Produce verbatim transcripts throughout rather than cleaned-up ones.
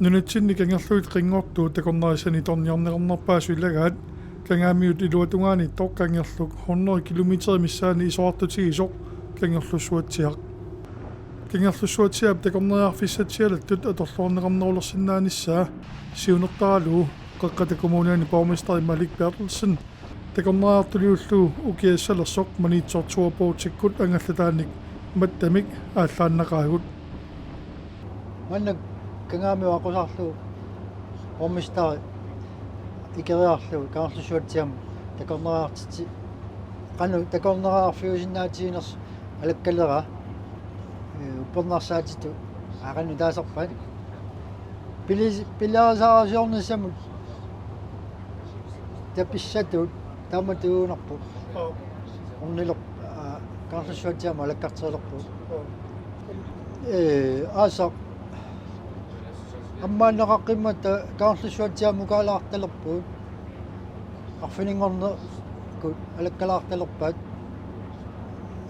Nunatsinni kangerlugit qinngortuut takornarissani torniorneqarnerpaasut ilagaat, Kangaamiut iluatungaaniittoq kangerluk hundrede kilometer missaani isorartutigisoq Kangerlussuatsiaq. Kangerlussuatsiaap takornariarfissatsialattut atorluarneqarnerulersinnaanissaa siunertaralugu Qeqqata Kommuniani borgmesteri Malik Berthelsen takornariartuliullugu ukiassalersoq Maniitsoq toogfyrretikkut angallataannik mattamik aallaannaqaagut. Maanna Kangaamiut aqqusaarlugu borgmesteri ikeriarlugu Kangerlussuatsiamut takornariartitsi-, qanoq takornariarfiusinnaatiginersoq alakkaleraa, ee, uppernarsaatitut aqagu taasarpaat. Pili-, pilerisarsiornissamut tapissatut taamatut uunarpoq. Orniler-, aa, Kangerlussuatsiamut alakkartilerpoq. Ee, aasaq ammaanneqaqqimmata Kangerlussuatsiamut kaalaartalerpugut. Arfininngorneq alakkalaartalerpaat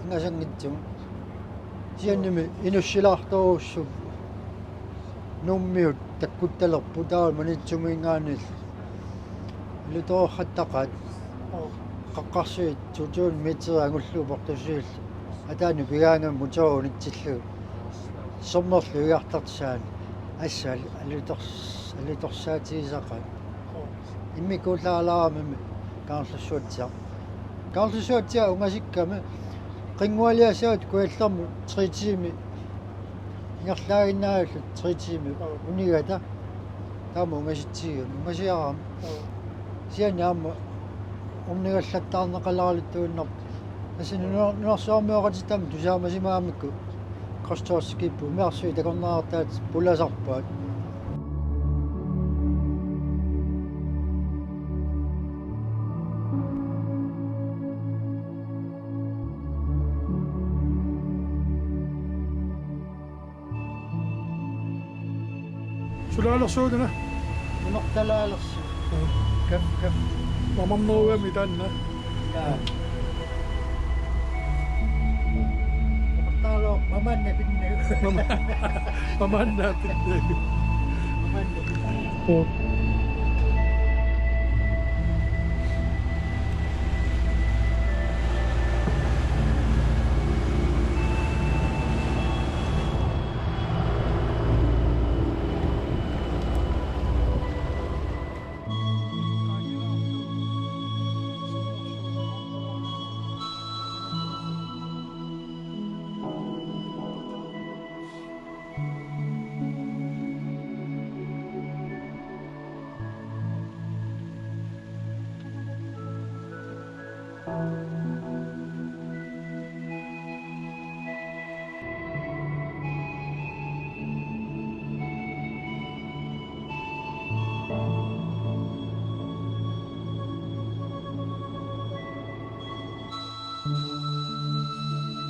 ingasanngitsumik. Kisiannimi inussilaartorujussuupput. Nuummiut takkuttalerput taava Maniitsumiingaanniit. Alutooraqattaqaat. Qaqqarsuit to tusind meter angullugu portusiil. Ataani pigaangamik motoori unitsillugu. Sommerlu igartartisaani. Assa alutors-, alutorsaatigisaqaat. Immikkuullaalaarami Kangerlussuatsiaq. Kangerlussuatsiaq ungasikkami qinngualiassavat Kujallermut tre tiimi ingerlaaginnarlugu tre tiimi unigata taama ungasitsigigami ungasiarami. Kisianni aamma ornigallattaarneqaleraluttuinnarpoq. Tassa nuna-, nunarsuarmioqatitta aamma tusaamasimagamikkit krydstogtskibit umiarsuit takornariartaat pulasarpaat. Sulaalersuutuna? Unortalaalersu. Kaf, kaf. Mamarneruugami taanna. Jaa. Unortaaloo mamanna pinnagu. Mama-, mamanna pinnagu. Mamanna pinnagu. Joo.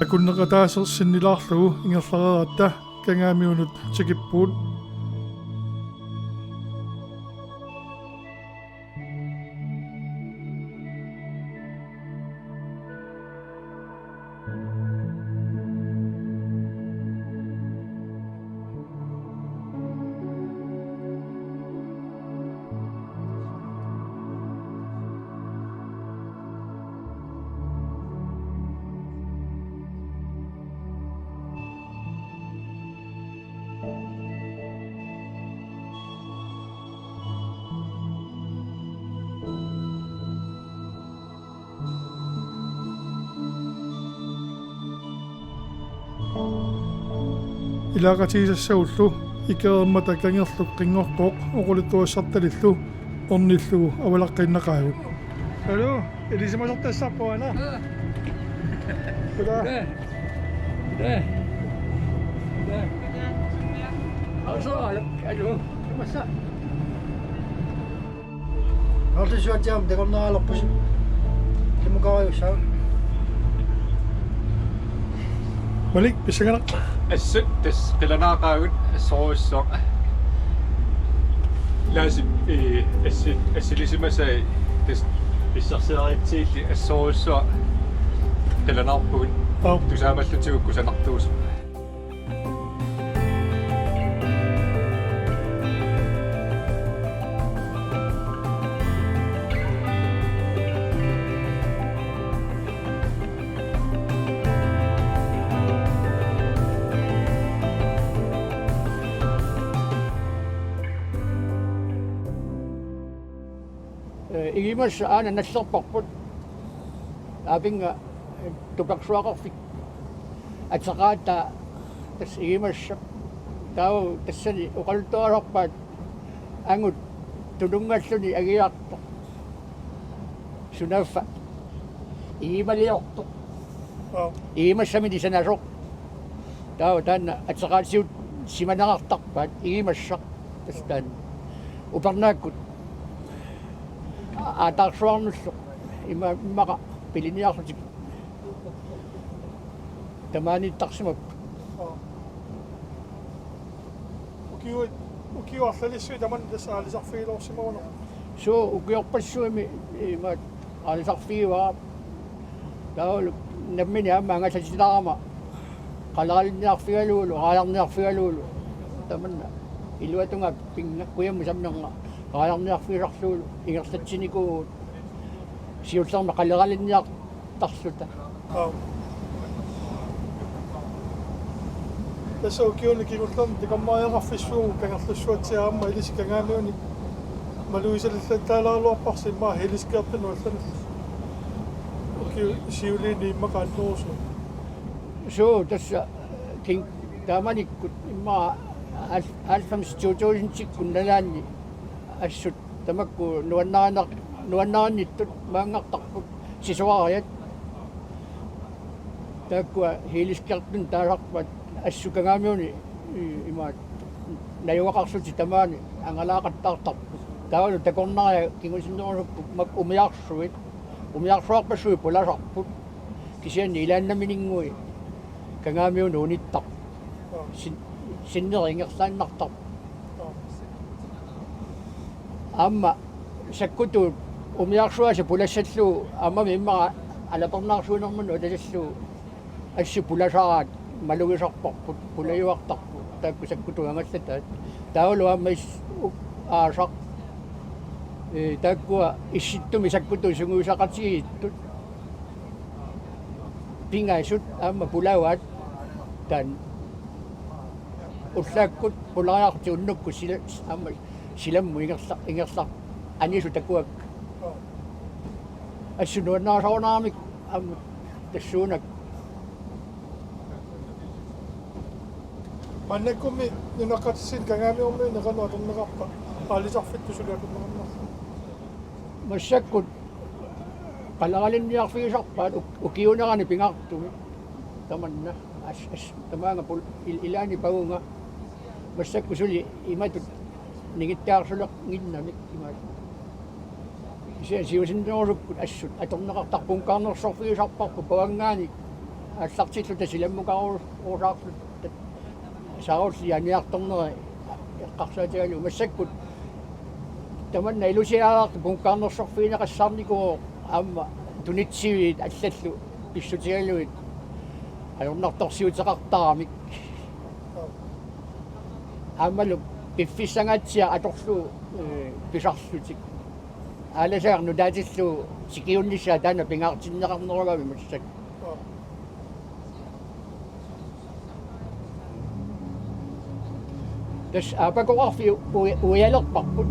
Akunneq ataaseq sinnilaarlugu ingerlareeratta Kangaamiunut tikippugut. Ilaaqatigisassagullu ikereermata kangerluk qinngortoq oqaluttuassartalillu ornillugu avalaqqiinnaqaagut. Hallo, ilisimasortassarput aana? Aa. Kuda? Aa. Aa. Aa. Aa, så er det. Hallo. Hvad så? Arlusuatsiaam takornarialerpusi. Kimukaariussaa. Malik, pissanganaq. Assut tassa qilanaaqaagut assorujussuaq. Laasip, ee, assi-, assilisimasai tassa pissarsiaritsigilli assorujussuaq qilanaarpugut. Aap. Tusaamallutigu kusanartuusoq. Igimassa aana nallerparput. Apinnga tupersuaqarfik ateqaataa tassa igimassaq. Taava tassani oqaluttuarisarpaat angut tununngaalluni agiartoq. Sunaaffa igimaliortoq. Aap. Igimassamini sanasoq. Taava taanna ateqaatigut simanerartarpaat igimassaq. Tassa taanna. Upernaakkut aataarsuarnullu ima-, immaqa piliniarlutik tamaaniittarsimapput. Aap. Ukiu-, ukiut arlalissuit tamanna tassa aalisarfigiloorsimagunarpoq. Suu, ukiorpassuarmi imaat aalisarfigivara. Taavalu nammineq aamma angallatitaarama qaleralinniarfigalugulu, raajarniarfigalugulu. Tamanna iluatungaa pinnga kujammut samminnga raajarniarfigisarlugulu ingerlatsinikuuvugut siullermik qaleralinniar- tarluta. Aap. Tassa ukiuni kingullerni takummariaqarfissuugut Kangerlussuatsiaat aamma ilissi Kangaamiuni malugisalillattaalaaraluarparsi immaqa heliskærtunut allanut. Ukiut siuliini immaqa annerusumik. Suu, tassa king-, taamanikkut immaqa al-, halvfems to tusindikkut nalaanni assut tamakku nuannarineq-, nuannarinnittut maanngartarput sisorariat. Taakkua heliskærtunut taasarpaat assut Kangaamiuni i-, imaat najugaqarlutik tamaani angalaaqattaartarput. Taavalu takornariat kingusinnerusukkut makku umiarsuit. Umiarsuarpassuit pulasarput. Kisianni ilaannaminnguit Kangaamiunut unittarput. Sin-, sinneri ingerlaannartarput. Aamma sakkutuut umiarsuaasa pulassallugu aammami immaqa alapernaarsuinermut utatillugu assut pulasaraat malugisarparput, pulajuartarput, taakku sakkutuut angallataat. Taavalu aamma is-, u-, aasaq. Ee, taakkua Issittumi sakkutuut sungiusaqatigiittut. Pingasut aamma pulavaat taanna. Ullaakkut pulariarlutik unnukkut sila-, aamma silammut ingerla-, ingerla-, anisut takuakka. Assut nuannarisarunaramik aamma tassuunakkut. Maannakkummi nunaqqatitsinnit Kangaamiormiunit qanoq atorneqarpa aalisarfittut suli atorneqarnerlugu? Massakkut qaleralinniarfigisarpaat uk-, ukiuunerani pingaartumik. Tamanna as-, as-, tamaanga pul-, il-, ilaani pavunga. Massakkut suli imatut ningittaarsuleqqinnginnamik imaat. Kisianni siusinnerusukkut assut atorneqartarput, punkkaarnersorfigisarparput pavanngaannik aallartilluta silammukarusaarluta. Saarulliit aniartorneri eqqarsaatigalugu massakkut tamanna ilusiaartut punkkaarnersorfigineqassaarnikuuvoq aamma tunitsiviit allallu pissutigalugit ajornartorsiuteqartaramik. Aammalu piffissangaatsiaq atorlugu, ee, pisarlutik. Aalasagar nutaatillugu tikiunnissaa taanna pingaartinneqarnerugami massakkut. Tassa aapakoqarfiit u-, ujalerparput.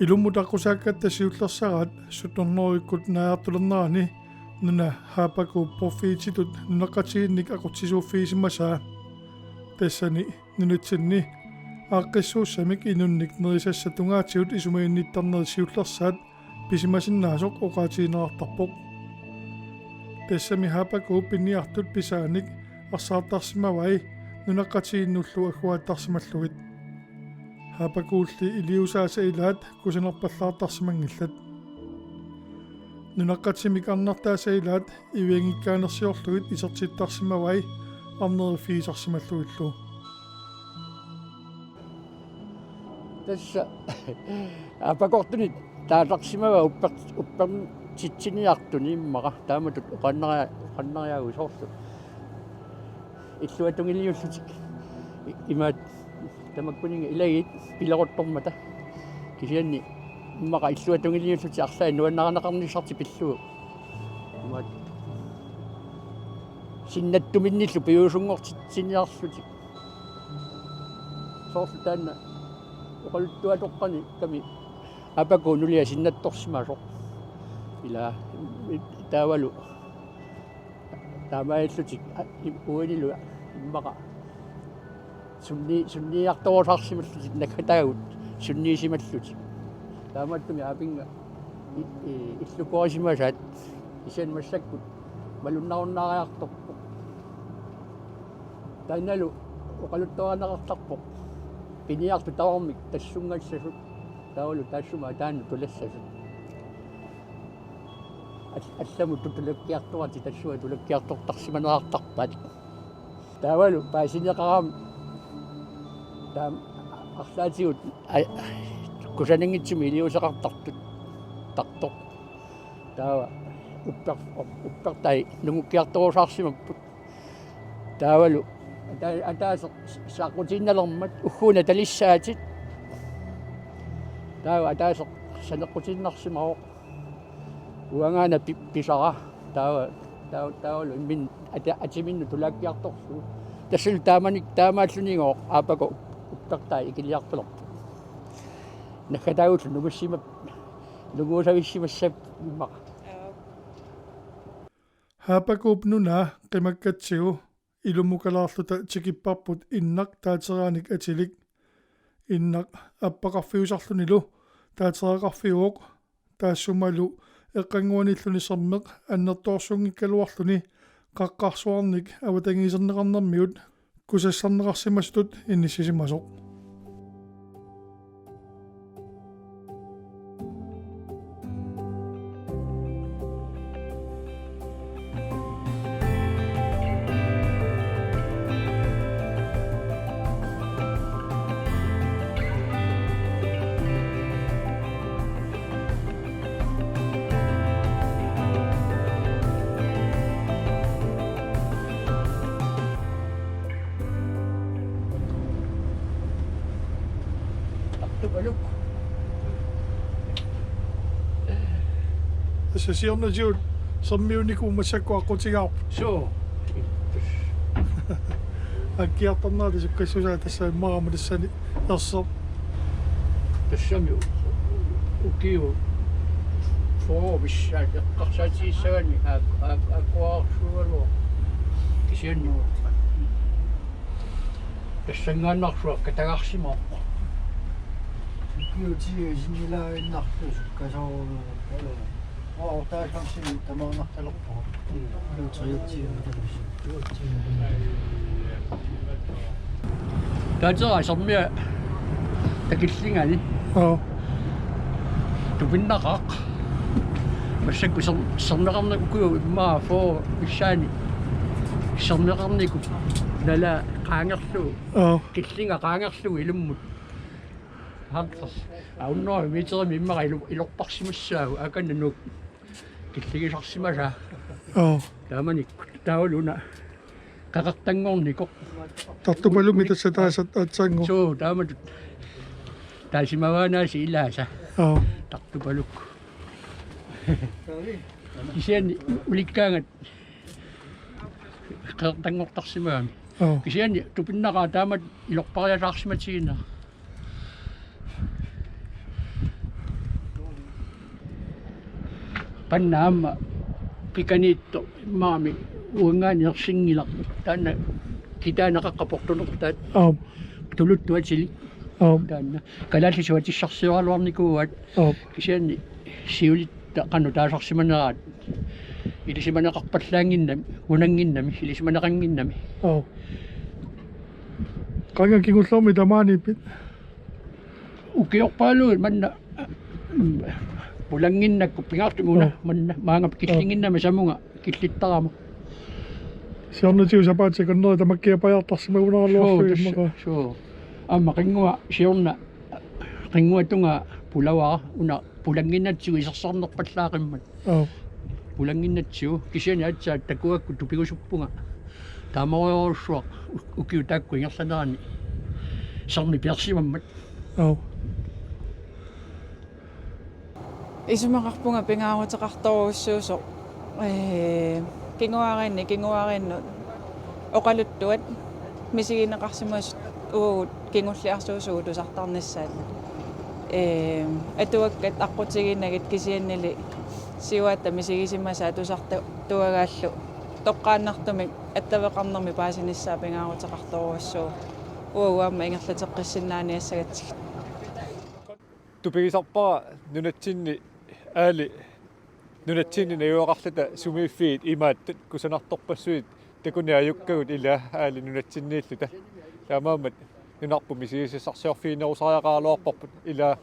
Ilummut aqqusaakkatta siullersaraat sytten hundredekkut naajartulernerani nuna Habakkuk Porphyrititut nunaqqatigiinnik aqutsisuuffigisimasaa. Tassani nunatsinni aaqqissuussamik inunnik nerisassat tungaatigut isumaginnittarnerit siullersaat pisimasinnaasoq oqaatigineqartarpoq. Tassami Habakkuk piniartut pisaanik arsaartarsimavai nunaqqatigiinnullu agguaattarsimallugit. Habakkukulli iliuusaasa ilaat kusanarpallaartarsimanngillat. Nunaqqatimik arnartaasa ilaat ivianngikkaannersiorlugit isertittarsimavai arneriffigisarsimallugillu. Tassa aappakkortunik taasarsimavaa upper-, uppertitsiniartunik immaqa taamatut oqaannari-, oqaannariaagut soorlu illuatungiliullutik i-, imaat tamakkuninnga ilagiit pileruttormata. Kisianni immaqa illuatungiliullutik arlaat nuannarineqarnissartik pillugu. Imaat. Sinnattuminnillu piviusunngortitsiniarlutik. Soorlu taanna oqaluttuatoqqani kami Aapaku nulia sinnattorsimasoq. Ila taavalu taamaallutik uanilu immaqa sunni-, sunniiartorusaarsimallutik naggataavut sunniisimallutik. Taamaattumik Aapinnga i-, i-, illukorisimasaat kisianni massakkut malunnarunnaariartorpoq. Taannalu oqaluttuarineqartarpoq. Piniartut tamarmik tassunngassasut taavalu taassuma ataanut tulassasut. Al-, allamut tulakkiartoratik tassunga tulakkiartortarsimanerartarpaat. Taavalu paasineqarami taama arlaatigut a-, kusananngitsumik iliuuseqartartut tartoq. Taava upper-, uppertai nungukkiartorusaarsimapput. Taavalu ata-, ataaseq saqqutiinnalermat ugguuna talissaatit. Taava ataaseq saneqqutiinnarsimavoq. Uangaana pi-, pisara. Taava, taava, taavalu imminut ata-, atiminnut tulakkiartorlugu. Tassalu taamani, taamaallunigooq Aapaku uppertai ikiliartulerpoq. Naggataavullu nungussima-, nunguusavissimassapput immaqa. Aapakuup nunaa qimakkatsigu ilummukalaarluta tikipparput Innaq taateraanik atilik. Innaq appaqarfiusarlunilu taateraqarfiuvoq, taassumalu eqqannguanilluni sermeq annertoorsunngikkaluarluni qaqqarsuarnik avatangiiserneqarnermigut kusassarneqarsimasutut inissisimasoq. Tartupaluk. Tassa siornatigut sermiunikuuvoq massakkut aqqutigaarput. Suu. Akkiartornerata sukkassusaa tassa immaqa aamma tassani erseq. Tassami ukiut fyrre missaat eqqarsaatigissagaanni aak-, aak-, akuarsuugaluaq. Kisianni tassanngaannarsuaq katagarsimavoq. Ukiut ti isinnilaaginnarlutik sukkasoorujuuvoq. Aa, otteoghalvfemsimi tamaannartalerpoq. Mm. Ukiut treogtyve talerpoq. Taateraq sermia takillingani. Joo. Tupinnaqaaq. Massakkut ser-, sermeqarnikkut immaqa fyrre missaani. Sermeqarnikkut nalaa qaangerlugu. Joo. Killinga qaangerlugu ilummut. Halvtreds. Aa, hundrede meterimik immaqa ilu-, ilorparsimassaagut, akanna nuuk killigisarsimasaa. Joo. Taamanikkut, taavalu una qeqertanngornikoq. Tartupalummi tassa taasat aatsaannguaq. Suu, taamatut. Taasimavaanaasi ilaasa. Joo. Tartupaluk. Kisianni ulikkaangat qeqertanngortarsimagami. Joo. Kisianni tupinnaqaaq taamatut ilorpariataarsimatigineq. Panna aamma pikaniittoq maani uangaani ersinngilaq. Taanna kitaani qaqqa portunertaat. Aap. Tuluttut atilik. Aap. Taanna. Kalaallisut atissarsioraluarnikuuaat. Aap. Kisianni siulitta qanoq taasarsimaneraat. Ilisimaneqarpallaannginnami, unannginnami, ilisimaneqannginnami. Aap. Qanga kingullermi tamaaniippit? Ukiorpaaluit manna, mm, pulannginnakku pingaartumik una, joo, manna maanga, joo, killinnginnama samunga killittarama. Siornatigut sapaatip akunneri tamakkiapajaartarsimagunaraluarlugit. Suu, tassa, immaqa. Suu. Aamma qinngua siorna, qinngua tungaa pulavara una pulannginnatsigu isersornerpallaaqimmat. Joo. Pulannginnatsigu kisianni aatsaat takuakku tupigusuppunga. Taamaarujussuaq u-, ukiut taakku ingerlaneranni sermit pilersimammat. Joo. Isumaqarpunga pingaaruteqartorujussuusoq, ee, kinguariinni, kinguariinnut Oqaluttuat misigineqarsimasut uagut kingulliarsuusugut tusartarnissaat. Ee, atuakkat aqqutiginagit kisiannili siuaatta misigisimasaat tusartuagaallu toqqaannartumik attaveqarnermi paasinissaa pingaaruteqartorujussuuvoq uagut aamma ingerlateqqissinnaaniassagatsigit. Tupigisarpara nunatsinni aali nunatsinni najugaqarluta sumiiffiit imaattut kusanartorpassuit takuneq ajukkagut ila aali nunatsinniilluta. Taamaammat nunarput misigisassarsiorfiginerusariaqaraluarparput ila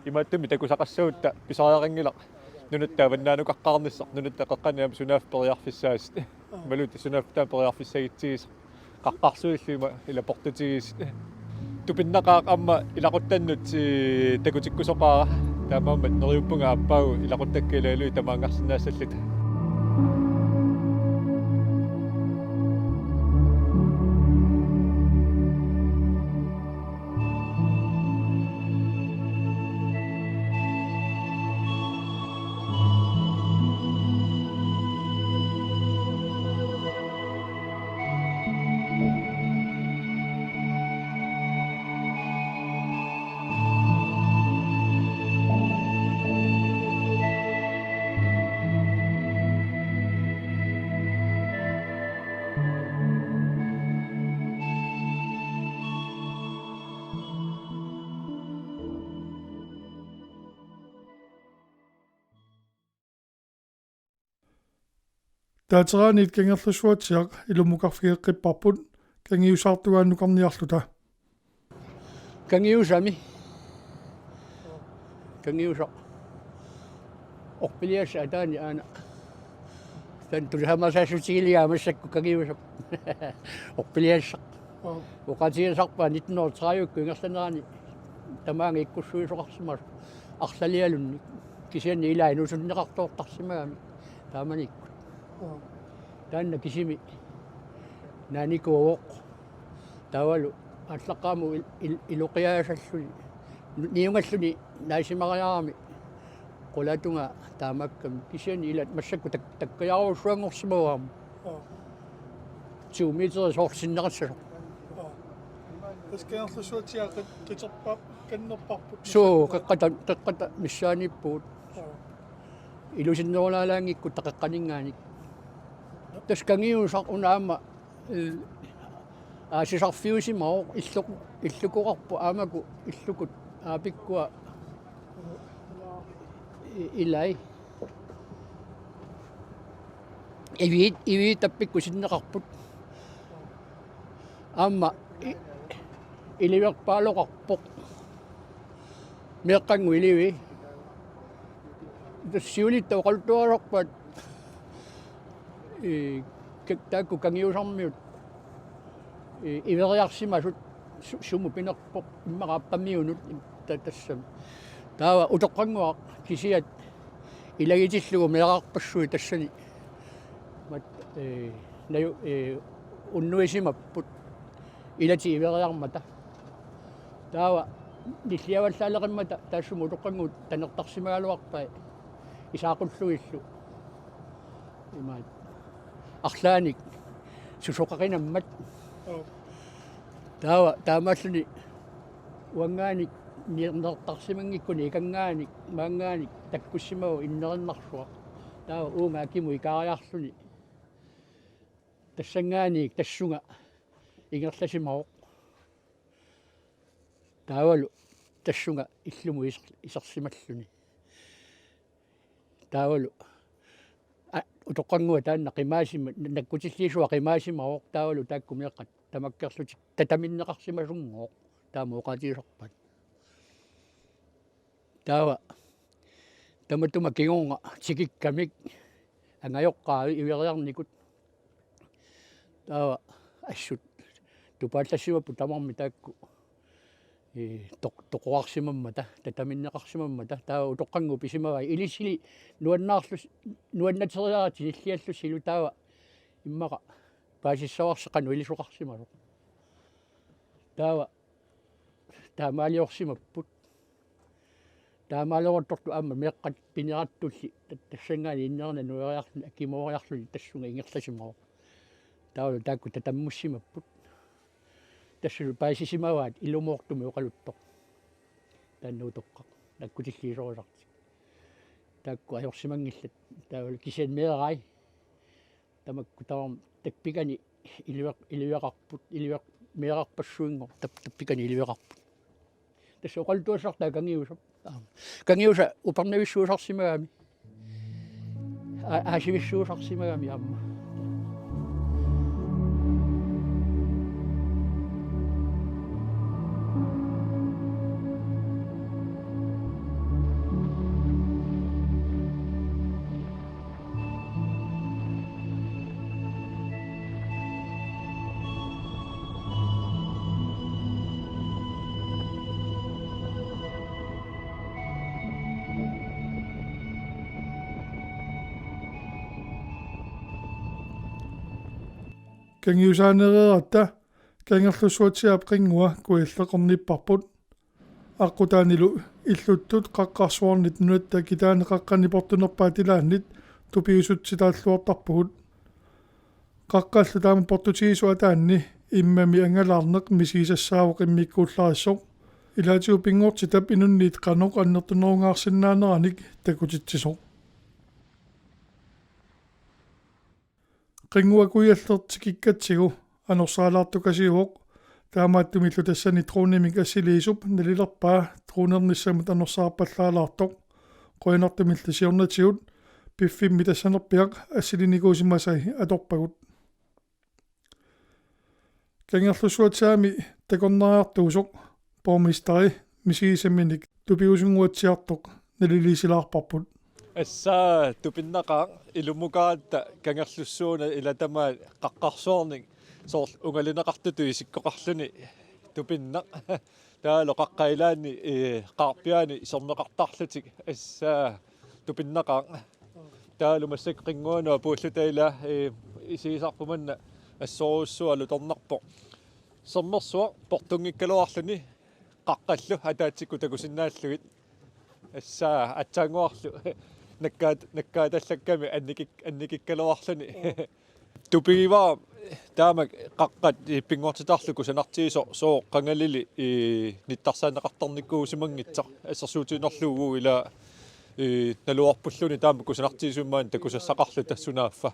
imaattumik takusaqassagutta pisariaqanngilaq nunatta avannaanukaqqaarnissaq nunatta qeqqani aamma sunaaffa periarfissaasut. Imaluunniit sunaaffa taama periarfissagitsigisaq. Qaqqarsuillu ima ila portutigisut. Tupinnaqaaq aamma ilaquttannut, ee, takutikkusoqaara. Taamaammat neriuppunga aappaagu ilaquttakka ilaalui tamaanngarsinnaassalluta. Taateraniit Kangerlussuatsiaq ilummukarfigeqqipparput kangiusaartugaannukarniarluta. Kangiusami. Kangiusaq. Orpiliassaq ataani aana. Taanna tusamasaassutigiligaa massakkut kangiusaq. Orpiliassaq. Oqaatigisarpara nitten hundrede tredive-kkut ingerlanerani tamaanga ikkussuisoqarsimasoq arlalialunnik. Kisianni ilaa inuusunneqartoortarsimagami taamanikkut. Taanna kisimi naanikuuvoq. Taavalu aallaqqaammut il-, il-, iloqiaasalluni. Nu-, niungalluni naasimariarami. Qulatunga taamakkami. Kisianni ila massakkut tak-, takkajarujussuanngorsimavaa aamma. Tiumiiteri soorlu sinneqassasoq. Tassa Kangerlussuatsiaq qit-, qiterpap-, kannerparput. Suu, qeqqata, qeqqata missaaniippugut. Ilusinnerulaalaanngikkutta qeqqaninngaanniit. Tassa kangiusaq una aamma, ee, aasisarfiusimavoq illu-, illukoqarpoq aammaku illukut aapikkua i-, ilai. Iviit, iviit tappikkut sinneqarput. Aamma i-, iliverpaaloqarpoq. Meeqqannguaq ilivi. Tassa siulitta oqaluttuararpaat, ee, ka-, taakku kangiusarmiut, ee, iveriarsimasut su-, sumut pinerpoq immaqa appamiunut ta-, tassami. Taava utoqqannguaq kisiat ilagitillugu meerarpassuit tassani. Mat-, ee, naju-, ee, unnuisimapput ilatik iveriarmata. Taava nilliavallaaleqimmata taassuma utoqqannguaq tanertarsimagaluarpai isaaqullugillu. Imaat. Arlaannik susoqaqinammat. Taava taamaalluni uangaannik ni-, nertarsimanngikkuni ikanngaanniit maanngaanniit takkussimavoq innerinnarsuaq. Taava uunga akimut ikaariarluni. Tassanngaanniit tassunga ingerlasimavoq. Taavalu tassunga illumut iser-, isersimalluni. Taavalu, a, utoqqannguaq taanna qimaasima-, nakkutilliisuaq qimaasimavoq taavalu taakku meeqqat tamakkerlutik tataminneqarsimasunngooq taama oqaatigisarpaat. Taava tamatuma kingorna tikikkamik angajoqqaavik iveriarnikut. Taava assut tupaallassimapput tamarmik taakku. Ee, toq-, toqorarsimammata, tataminneqarsimammata, taava utoqqannguaq pisimavai ilissili nuannaarlus-, nuannateriaritsi nilliallussilu taava immaqa paasissavarsi qanoq ilisoqarsimasoq. Taava taamaaliorsimapput. Taamaalioruttortoq aamma meeqqat pinerattulli ta-, tassanngaanniit innerinaq nueriarluni akimooriarluni tassunga ingerlasimavoq. Taava taakku tatammussimapput. Tassalu paasisimavaat ilumoortumik oqaluttoq. Taanna utoqqaq nakkutilliisorisartik. Taakku ajorsimanngillat. Taava kisianni meerai. Tamakku tamarmik tappikani iliveq-, iliveqarput, iliveq-, meerarpassuinngor tap-, tappikani iliveqarput. Tassa oqaluttuassartaa Kangiusap. Aamma. Kangiusa upernavissuusarsimagami. A-, aasivissuusarsimagami aamma. Kangiusaaneereeratta Kangerlussuatsiaap qinngua kujalleq ornipparput. Aqqutaanilu illuttut qaqqarsuarnit nunatta kitaani qaqqani portunerpaat ilaannit tupiusutsitaalluartarpugut. Qaqqallu taama portutigisut ataanni immami angalaarneq misigisassaavoq immikkuullarissoq. Ilaatigut pinngortitap inunniit qanoq annertunerungaarsinnaaneranik takutitsisoq. Qinngua kujalleq tikikkatsigu anorsaalaartukasiuvoq. Taamaattumillu tassani dronimik assiliisup nalilerpaa dronernissamut anorsaarpallaalaartoq. Qujanartumilli siornatigut piffimmi tassanerpiaq assilinikuusimasai atorpagut. Kangerlussuatsiaami takornariartuusoq borgmesteri misigisaminik tupiusunnguatsiartoq naliliisilaarparput. Assa tupinnaqaaq ilumukaratta Kangerlussuuna ila tamaat qaqqarsuarnik soorlu ungalineqartutut isikkoqarluni tupinnaq. Taavalu qaqqat ilaanni, ee, qaarpiaani sermeqartarlutik assa tupinnaqaaq. Taavalu massakkut qinnguanut apuulluta ila, ee, isigisarput manna assorujussuaq alutornarpoq. Sermersuaq portunngikkaluarluni qaqqallu ataatsikkut takusinnaallugit. Assa aatsaannguarlu nakkaat-, nakkaatallakkami annikik-, annikikkaluarluni. Tupigivara taama qaqqat pinngortitarlu kusanartigisoq sooq qangalili, ee, nittarsaanneqartarnikuusimanngitsoq assersuutigiinnarlugu ila, ee, naluarpulluunniit taama kusanartigisumik maani takusassaqarluta sunaaffa.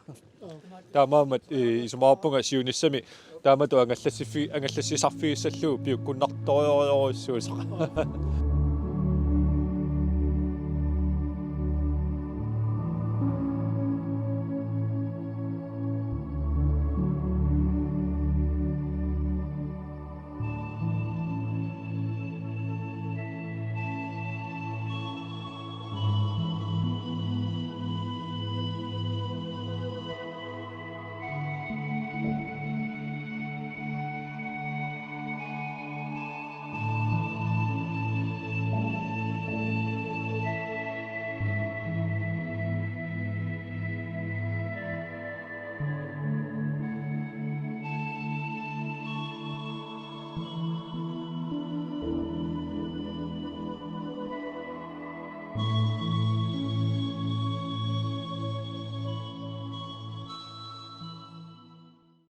Taamaammat, ee, isumaqarpunga siunissami taamatut angallassiffi-, angallassisarfigissallugu piukkunnartorujorujussuusoq.